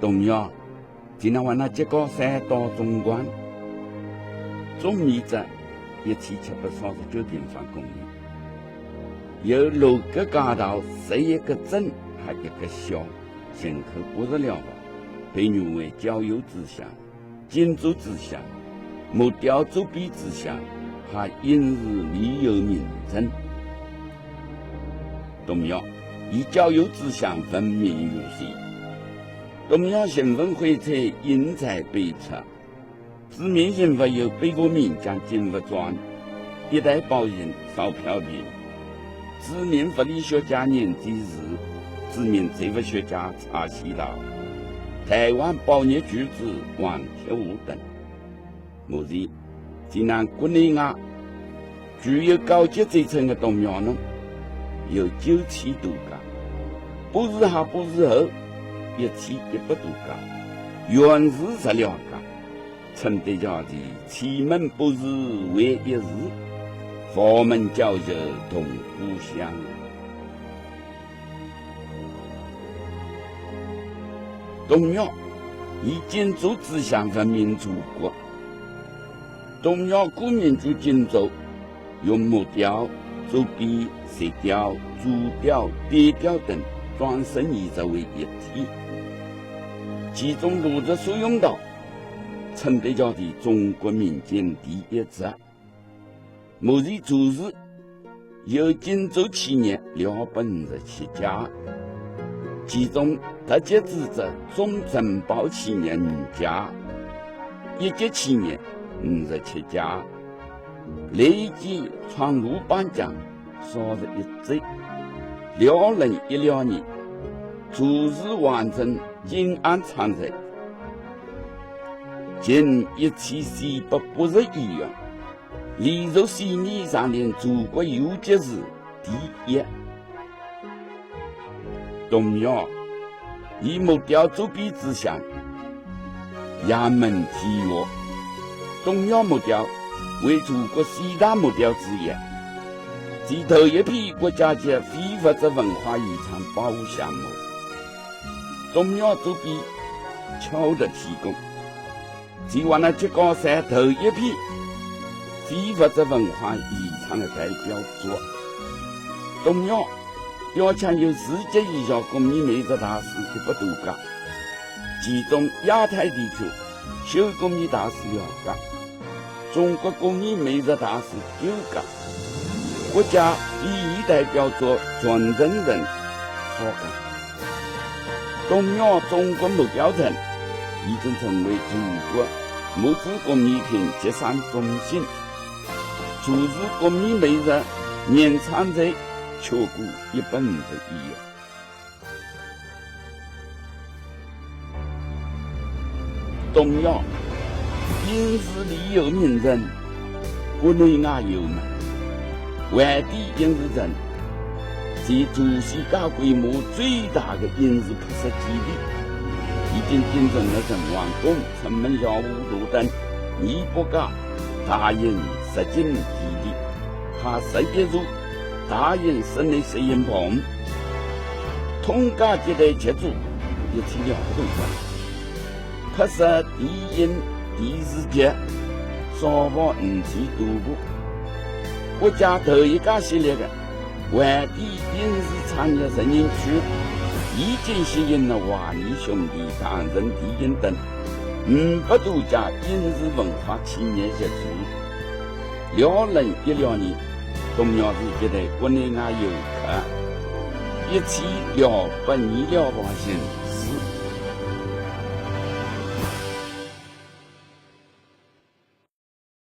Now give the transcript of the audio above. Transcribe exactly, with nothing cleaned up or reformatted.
侗庙，今朝还拿几高山到中关，总面积一千七百三十九平方公里，有六个街道、十一个镇，还一个乡，人口八十两万，被誉为郊游之乡、建筑之乡、木雕竹编之乡，还因此旅游名镇。侗庙以郊游之乡闻名于世。 侗庙人文荟萃，英才辈出，知名人物有北伐名将金兀术、一代宝印曹朴平，知名物理学家任正时，知名植物学家蔡希达，台湾宝玉之子王铁虎等。 目前，今朝国内外具有高级职称的侗庙呢，有九千多家，博士还博士后，一千一百多家，院士十两家，称得上是千门博士会一寺，佛门教授同故乡。侗庙以建筑之乡闻名全国。 侗庙古民居建筑，用木雕、竹编、石雕、磚雕、砾雕等装饰艺术为一体，其中落实苏永道，称得上是中国民间第一绝。目前全市 有建筑企业两百五十七家，其中特级资质总承包企业五家，一级企业五十七家，累计创下榜样三十一只。两零一六年，全市完成金安产值近一千四百八十亿元， 连续四年蝉联全国有级市第一。侗庙以木雕竹编之乡，扬名天下。侗庙木雕为全国四大木雕之一，是头一批国家级非物质文化遗产保护项目。侗庙竹编巧夺天工， 是华南吉高山头一批非物质文化遗产的代表作。侗庙标枪有世界一流工艺美术大师一百多家，其中亚太地区手工艺大师两家，中国工艺美术大师九家，国家非遗代表作传承人十家。 侗庙中国木雕城已经成为全国木质工艺品集散中心，全市工艺美术年产值超过一百五十亿元。侗庙，影视旅游名城，国内外有名。 环帝影视城是全世界规模最大的影视拍摄基地，已经建成了城隍宫、城门、绕湖大等二百家大型实景基地，还十一座大型室内实景棚，通街接待剧组一千两百多家。 拍摄电影、电视剧，票房五千多部。国家头一家设立的环帝影视产业实验区，已经吸引了华谊兄弟、唐人电影等五百多家影视文化企业入驻。两零一六年，侗庙是接待国内外游客一千两百二十六万人次。